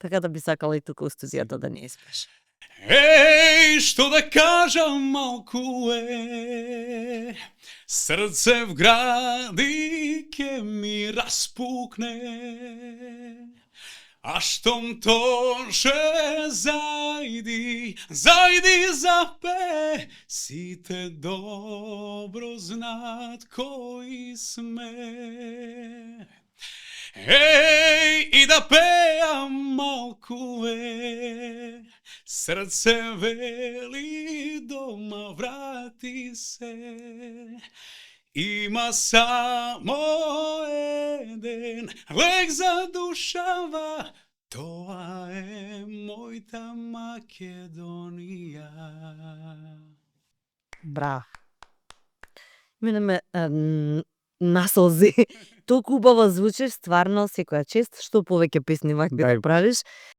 Така да би сакала и тука у студијата да не испеш. Еј, што да кажам малку е, срце в гради ке ми распукне, а штом тоше зајди, зајди запе, сите добро знаат кои сме. Еј, и да пеам малку е, срце вели дома врати се. Има само еден лек за душава, тоа е мојта Македонија. Браво. Минеме на солзи. Толку убаво звучиш, стварно, секоја чест, што повеќе песни вакви да правиш.